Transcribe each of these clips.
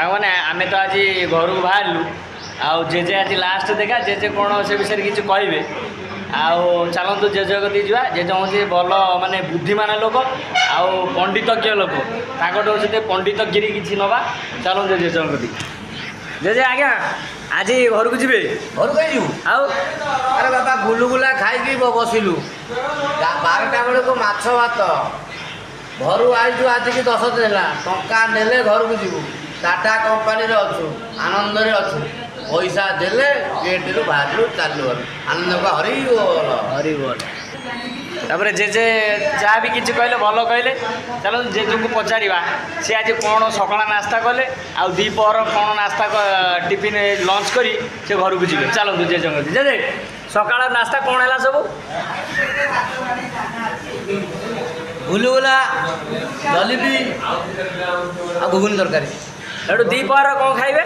ସାଙ୍ଗମାନେ, ଆମେ ତ ଆଜି ଘରକୁ ବାହାରିଲୁ ଆଉ ଜେଜେ ଆଜି ଲାଷ୍ଟ ଦେଖା। ଜେଜେ କ'ଣ ସେ ବିଷୟରେ କିଛି କହିବେ। ଆଉ ଚାଲନ୍ତୁ, ଜେଜେ କତିକି ଯିବା। ଜେଜେ ହେଉଛି ଭଲ, ମାନେ ବୁଦ୍ଧିମାନ ଲୋକ ଆଉ ପଣ୍ଡିତଜ୍ଞ ଲୋକ। ତାଙ୍କଠୁ ସେତେ ପଣ୍ଡିତଗିରି କିଛି ନେବା। ଚାଲନ୍ତୁ ଜେଜେଙ୍କ କତିକି। ଜେଜେ ଆଜ୍ଞା, ଆଜି ଘରକୁ ଯିବେ? ଘରକୁ କାଇଁ ଯିବୁ? ଆଉ? ଆରେ ବାବା, ଗୁଲୁଗୁଲା ଖାଇକି ବସିଲୁ 12ଟା ବେଳକୁ ମାଛ ଭାତ। ଘରୁ ଆଇଛୁ ଆଜିକି 10 ଦିନ ହେଲା। ଟଙ୍କା ନେଲେ ଘରକୁ ଯିବୁ। ଟାଟା କମ୍ପାନୀରେ ଅଛୁ, ଆନନ୍ଦରେ ଅଛୁ। ପଇସା ଦେଲେ ଗେଟ୍ରୁ ବାହାରିଲୁ, ଚାଲିଲୁ ଘରୁ ଆନନ୍ଦ। ହରି ବୋଲ। ହରି ବୋଲ। ତାପରେ ଜେଜେ ଯାହା ବି କିଛି କହିଲେ, ଭଲ କହିଲେ। ଚାଲନ୍ତୁ, ଜେଜେଙ୍କୁ ପଚାରିବା ସେ ଆଜି କ'ଣ ସକାଳ ନାସ୍ତା କଲେ ଆଉ ଦ୍ୱିପହର କ'ଣ ନାସ୍ତା, ଟିଫିନ୍ ଲଞ୍ଚ କରି ସେ ଘରକୁ ଯିବେ। ଚାଲନ୍ତୁ ଜେଜେଙ୍କ। ଜେଜେ, ସକାଳ ନାସ୍ତା କ'ଣ ହେଲା ସବୁ? ଗୁଲୁଗୁଲା, ଜଲିପି ଆଉ ଘୁଗୁନି ତରକାରୀ। ସେଠୁ ଦ୍ୱିପହର କ'ଣ ଖାଇବେ?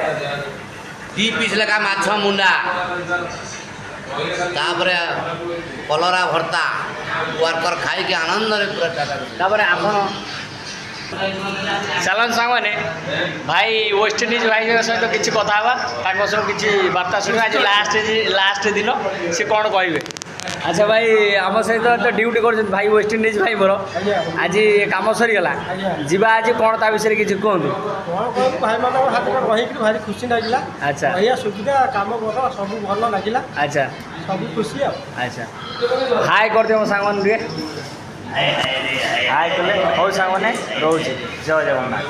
2 ପିସ୍ ଲେଖା ମାଛ ମୁଣ୍ଡା, ତାପରେ କଲରା ଭର୍ତ୍ତା। ୱାର୍କର ଖାଇକି ଆନନ୍ଦରେ ପୁରା ଟାଟା। ତାପରେ ଆପଣ ଚାଲନ୍ତୁ ସାଙ୍ଗମାନେ, ଭାଇ ୱେଷ୍ଟଇଣ୍ଡିଜ୍ ଭାଇଙ୍କ ସହିତ କିଛି କଥା ହେବା, ତାଙ୍କ ସହ କିଛି ବାର୍ତ୍ତା ଶୁଣିବା। ଆଜି ଲାଷ୍ଟ ଲାଷ୍ଟ ଦିନ, ସେ କ'ଣ କହିବେ। ଆଚ୍ଛା ଭାଇ, ଆମ ସହିତ ତ ଡ୍ୟୁଟି କରୁଛନ୍ତି ଭାଇ ୱେଷ୍ଟଇଣ୍ଡିଜ୍ ଭାଇ। ମୋର ଆଜି କାମ ସରିଗଲା, ଯିବା ଆଜି, କ'ଣ ତା ବିଷୟରେ କିଛି କୁହନ୍ତୁ। କ'ଣ କହିବୁ, ଭାଇମାନଙ୍କ ହାତରେ ରହିକିରି ଭାରି ଖୁସି ଲାଗିଲା। ରହିବା ସୁବିଧା, କାମ ଭଲ, ସବୁ ଭଲ ଲାଗିଲା। ସବୁ ଖୁସି ଆଉ। ଆଚ୍ଛା, ହାଏ କରିଦିଅ ମୋ ସାଙ୍ଗମାନେ ଟିକେ ହାଏ କଲେ। ହଉ ସାଙ୍ଗମାନେ, ରହୁଛି। ଜୟ ଜଗନ୍ନାଥ।